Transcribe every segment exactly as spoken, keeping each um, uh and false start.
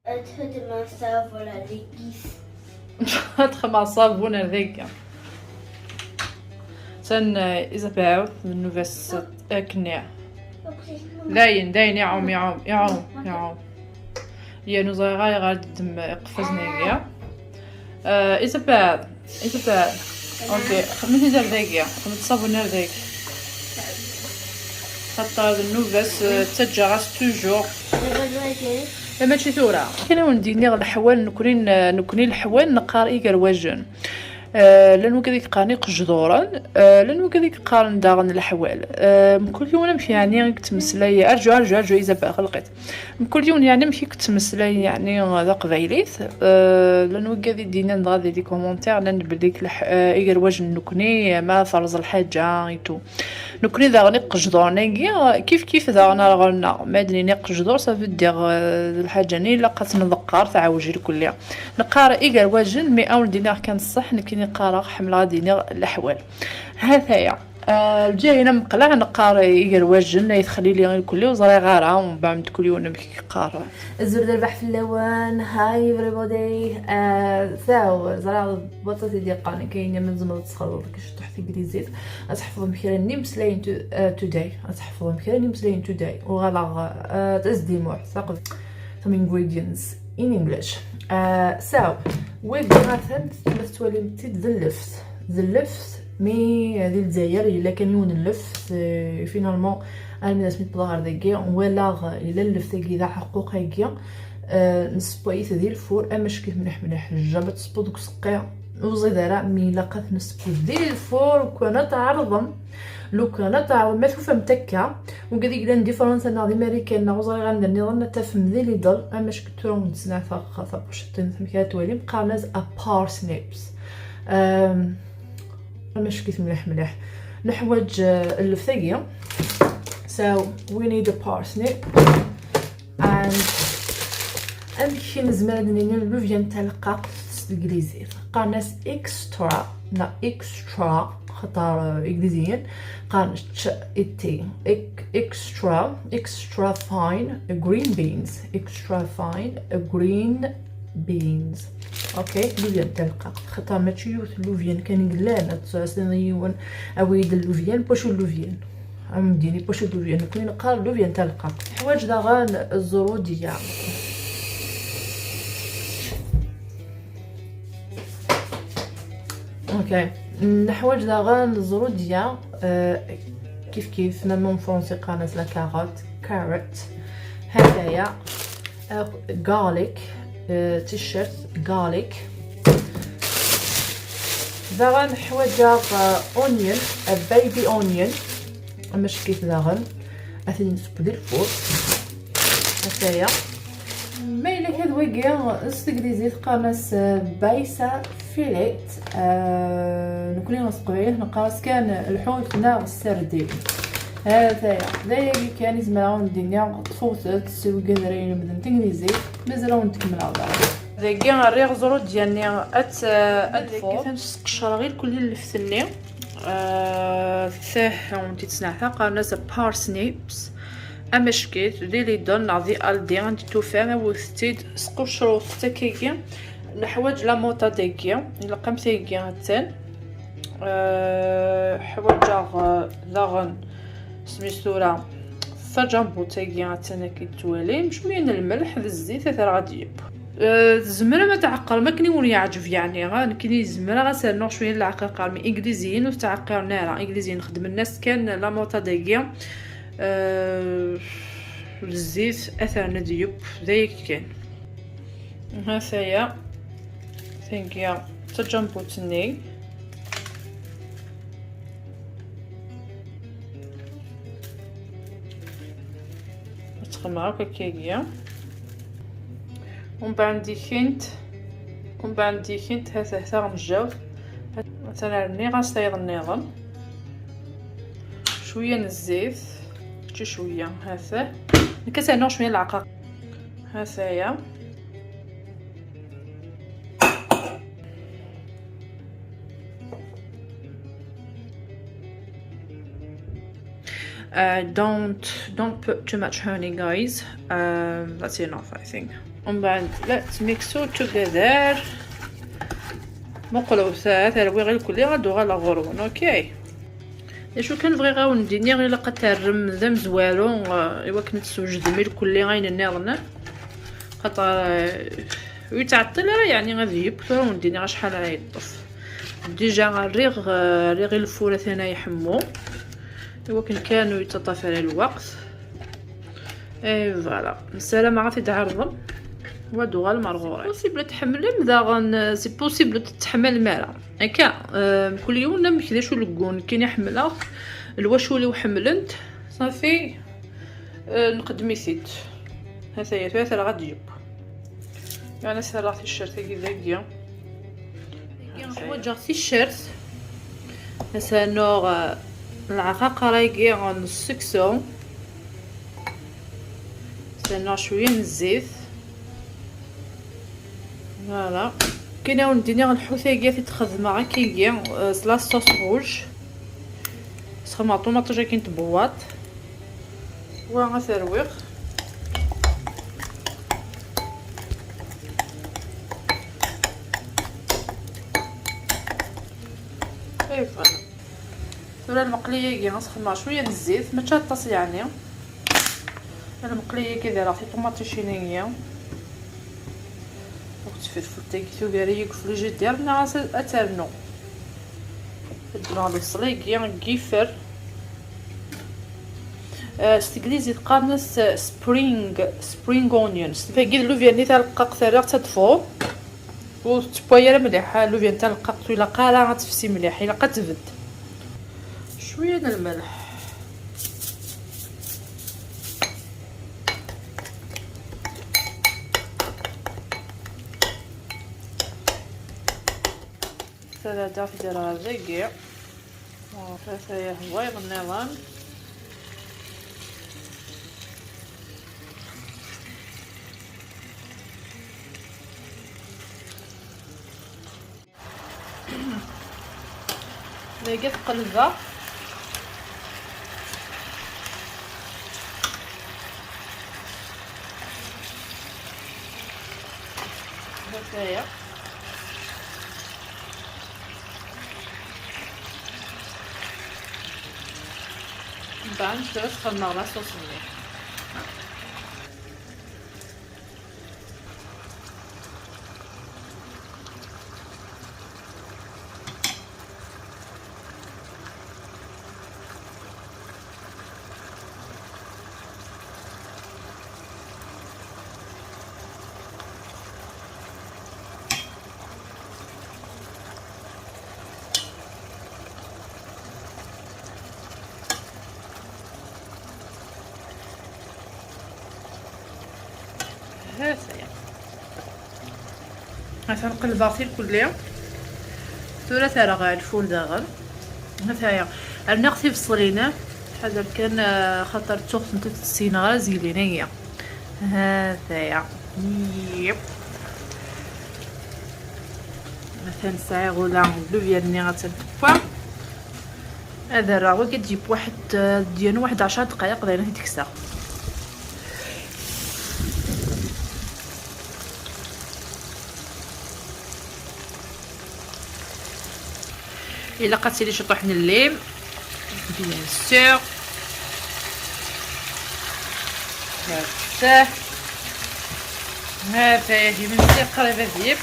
Ad txedmeḍ ṣṣabun ar dagi. Ad xedmeɣ ṣṣabun ar dagi. Atan Isabel d nnuba-s akken. Dayen, dayen, iɛum, iɛum, iɛum, iɛum. Yernu ẓriɣ ayɣer d-ddem iqeffazen-agi. Isabel, Isabel. Ok, xedmet-id ar dagi, xedmet ṣṣabun ar dagi. Xaṭer d nnuba-s, ttaǧǧaɣ-as toujours. Mačči tura. Kan awen-d-iniɣ leḥwal, nekni, nekni leḥwal neqqar igerwajen. Llan wigad i yeqqaren iqejduren, llan wigad i yeqqaren daɣen leḥwal. Mkul yiwen amek yeɛni i yettmeslay. Arǧu, arǧu, arǧu, Isabel, xelqit. Mkul yiwen yeɛni amek i yettmeslay, yeɛni taqbaylit. Llan wigad i d-yennan dɣa di les commentaires, nnan belli igerwajen nekni ma terẓ lḥaǧa et tout. Nekni daɣen iqejduren-agi kif kif daɣen ar ɣer-neɣ. Ma d-nini iqejdur, ça veut dire d lḥaǧa-nni ilaq ad tt-nḍeqqer, teɛwej irkelli. Neqqar igerwajen, mais awen-d-iniɣ kan ṣṣeḥ, nekkini qqareɣ, ḥemmleɣ ad d-iniɣ leḥwal. Ha-t-aya. Lǧayen am qleɛ neqqar igerwajen, ay texlili irkelli, ur ẓriɣ ara, umbeɛd kul yiwen amek i yeqqar. Azul d rrbeḥ fell-awen. Hi everybody. So, ẓriɣ baṭaṭ i d-yeqqaren akka, ini ma tzemreḍ ad txelḍeḍ kecṭuḥ taglizit, ad tḥefḍem kra n imeslayen today, ad tḥefḍem kra n imeslayen today. Uɣaleɣ tasdimuḥ, some ingredients in English. So, wagi atan ma tettwalim-t-id d lleft, d lleft, mi di Lezzayer yella kan yiwen n lleft, finalement armi d asmi tewweḍ ɣer dagi walaɣ yella lleft-agi d aɛeqquq-agi. Nessewway-it di lfur amack-it mliḥ mliḥ, jamais tesseṭṭuḍ deg useqqi, ur ẓid ara, mi ilaq ad t-nesseww di lfur. Lukan ad tɛerḍem, lukan ad tɛerḍem ma tufam-t akka, wigad i yellan di Fransa neɣ di Marikan neɣ ur ẓriɣ anda nniḍen, ad tafem di Lidl, amack tura ur d-sneɛteɣ tabuciṭ-ines amek ara twalim, qqaren-as a parsnips. Amack-it mliḥ mliḥ. Neḥwaǧ lleft-agi. So we need a parsnip. And amek i nezmer ad nini llubya n taleqqaqt s teglizit? Qqaren-as extra neɣ extra, xaṭer igliziyen qqaren č i t. Extra, extra fine green beans, extra fine green beans. Ok, llubya n taleqqaqt, xaṭer mačči yiwet llubyan kan i yellan, ad tesɛusiḍ yiwen, awi-d llubyan, poche llubyan. Am d-yini poche llubyan, nekkni neqqar llubya n taleqqaqt. Neḥwaǧ daɣen ẓrudya. Ok, neḥwaǧ daɣen ẓrudya, kif kif, même en français qqaren-as la carotte, carrot. Hataya. Garlic, ticcert garlic. Daɣen ḥwaǧeɣ onion, baby onion, amack-it daɣen. Ad t-nesseww di lfur. Hataya. Ma yella kan wagi s teglizit qqaren-as baïsa fillet. Nekkni s teqbaylit neqqar-as kan lḥut neɣ ssardin. Hataya, d ayagi kan i zemreɣ ad wen-d-iniɣ, ṭṭfewt-tt, wigad ara ilemden tanglizit, mazal ad wen-d-kemmleɣ daɣen. Dagi rriɣ ẓrudya-nni ad t-, ad tfuḍ. Sqecreɣ irkelli lleft-nni. Tah, ad wen-t-id-sneɛteɣ, qqaren-as parsnips. Amack-it di Lidl neɣ di Aldi, anda tufam, awit-t-id, squcrut-t akkagi. Neḥwaǧ la moutarde-agi, ilaq am tayagi attan. Ḥwaǧeɣ daɣen, smis tura, tajambut-agi attan akka i d-twalim, cwiya n lmelḥ d zzit, ad t-rɣeɣ ad yeww. Tzemrem ad tɛeqqrem akken i wen-yeɛǧeb, yeɛni, nekkini zemreɣ ad s-rnuɣ cwiya n leɛqaqer, mi igliziyen ur t-ttɛeqqiren ara, igliziyen xedmen-as kan la moutarde-agi. D zzit, ad t-rnu ad yeww, d ayagi kan. Hataya, tagi d tajambut-nni. Ad txedmeɣ akk akkagi. Umbeɛd dikint, umbeɛd dikint, ha-t-, ha-t-a taɣenjawt. Atan rniɣ-as tayeḍ nniḍen. Cwiya n zzit, mačči cwiya, ha-t-a. Nekk ad s-rnuɣ cwiya n leɛqaqer. Ha-t-aya. Uh, don't, don't put too much honey, guys. Um, that's enough, I think. Umbeɛd la tettmiksu together. Muqlew saɛat, rwiɣ irkelli, ad uɣaleɣ ɣur-wen, ok? D acu kan, bɣiɣ ad wen-d-iniɣ, ilaq ad terrem d amezwaru, eh, i wakken ad teswejdem irkelli ayen nniḍen. Xaṭer, eh, ur yettɛeṭṭil ara, yeɛni ad yeww, tura ad wen-d-iniɣ acḥal ara yeṭṭef. Déjà rriɣ, eh, rriɣ i lfur atan ad iḥemmu, i wakken kan ur yettaṭṭaf ara lweqt. Et voilà. Ssarameɣ ad t-id-tɛerḍem, wa d-uɣalem ar ɣur-i. Possible ad tḥemmlem daɣen, c'est possible ur tettḥemmlem ara. Akka, euh, mkul yiwen amek d acu leggun, nekkini ḥemmleɣ, lwacul-iw ḥemmlen-t, ṣafi, euh, nqeddem-it-id. Ha-t-aya, tura terɣa ad d-yeww. Yeɛni serraɣ ticcert-agi dagi. Dagi ḥwaǧeɣ ticcert. Ad s-rnuɣ, eh, lɛqaqer-agi n seksu. Ad s-rnuɣ cwiya n zzit. Voilà. Kan ad wen-d-iniɣ lḥut-agi i t-id-xedmeɣ akkagi, eh, s la sauce rouge. Sxedmeɣ ṭumaṭic akin n tbewwaṭ. Wa ad t-rwiɣ. Et voilà. Tura lmeqli-agi ad s-xedmeɣ cwiya n zzit, mačči aṭas yeɛni. Lmeqli-agi ad rreɣ tiṭumaṭicin-agi. Akked tfelfelt-agi tugar-iyi deg ufrijidir, neɣ ad, ad ternu. Ddmeɣ lebṣel-agi n yifer. Eh, s teglizit qqaren-as, eh, spring, spring onions. Tagi d lubyanni taleqqaqt, rriɣ-tt ad tfuḍ. Ur tettewway ara mliḥ, eh, lubyan taleqqaqt, ur ilaq ara ad tefsi mliḥ, ilaq ad tbedd. Cwiya n lmelḥ. Tada ad tt-id-rreɣ dagi. Ata-ya wayeḍ nniḍen. Dagi tqelbeɣ. Ata-ya. Mbeɛd tura ad xedmeɣ la sauce-nni. Ha-t-aya. Atan qelbeɣ-t irkelli. Tura terɣa lfur daɣen. Ha-t-aya. Rniɣ tibṣelin. Ḥader kan, ah, xaṭer ttuɣ-tent ur tent-ssineɣ ara zgelin-agi. Ha-t-aya. Yep. Atan sɛiɣ ula d lubya-nni atan tewwa. Ad rreɣ wagi ad d-yeww waḥed, ad d-yernu waḥed ɛecra dqayeq, dayen ad t-id-kkseɣ. Ilaq ad tili ciṭuḥ n llim, bien sûr. Hata. Hata ya imensi qrib ad yif.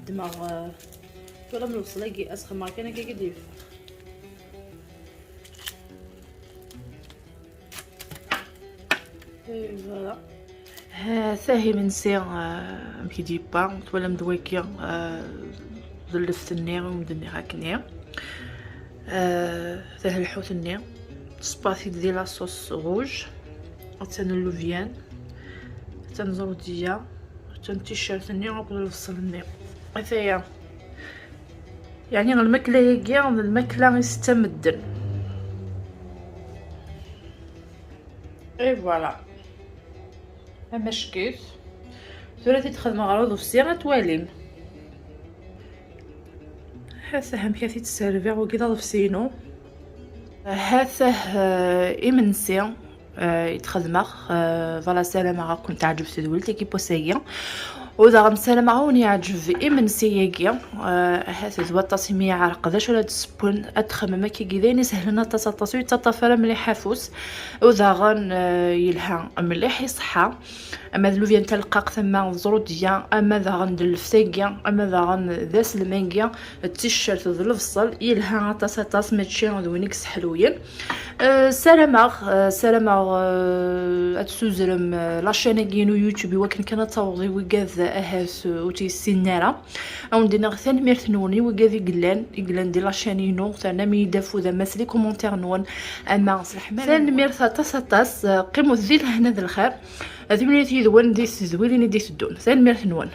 Ddmeɣ, eh, tura m lebṣel-agi, ad s-xemmeɣ kan akka i d-yif. Et voilà. Ha-t-ah imensi, ah, amek i d-yewwa, twalam-d wagi, ah, d lleft-nni i wen-d-nniɣ akkenni. Ah, tah lḥut-nni, tṣebbaɣ-t-id di la sauce rouge, attan llubyan, attan ẓrudiya, attan ticcert-nni akked lebṣel-nni. Ataya. Yeɛni lmakla-agi d lmakla i setta medden. Et voilà. Amack-it. Tura ad t-id-xedmeɣ ɣer uḍebsi, ad twalim. Ahat amek ad t-id-sserbiɣ, wagi d aḍebsi-inu. Ahat, ah, imensi, ah, i d-xedmeɣ. Ah, voilà, ssarameɣ ad ken-teɛǧeb tedwilt n wass-agi. U daɣen ssarameɣ ad wen-yeɛǧeb imensi-agi. Ah, ahat d waṭas imi yeɛreq d acu ara d-ssewwen, ad txemmem akkagi d ayen isehlen aṭas aṭas, ur yettaṭṭaf ara mliḥ afus. U daɣen, ah, yelha mliḥ i ṣṣeḥḥa. Ama d lubya n taleqqaqt, ama d ẓrudya, ama daɣen d lleft-agi, ama daɣen d aselmang-agi, d ticcert, d lebṣel, yelha aṭas aṭas, mačči d win i yesseḥluyen. Eh, ssarameɣ, eh, ssarameɣ, eh, ad tessuzrem, eh, la chaîne-agi-inu YouTube i wakken kan ad taweḍ i wigad ahat, eh, ur tt-yessinen ara. Ad wen-d-iniɣ tanemmirt-nwen i wigad i yellan, i yellan di la chaîne-inu, ternam-iyi-d afud ama s les commentaires-nwen, ama s leḥmala. Tanemmirt aṭas aṭas, eh, qqimet di lehna d lxir. Ad temlilit yid-wen di tedwilin i d-iteddun. Tanemmirt-nwen.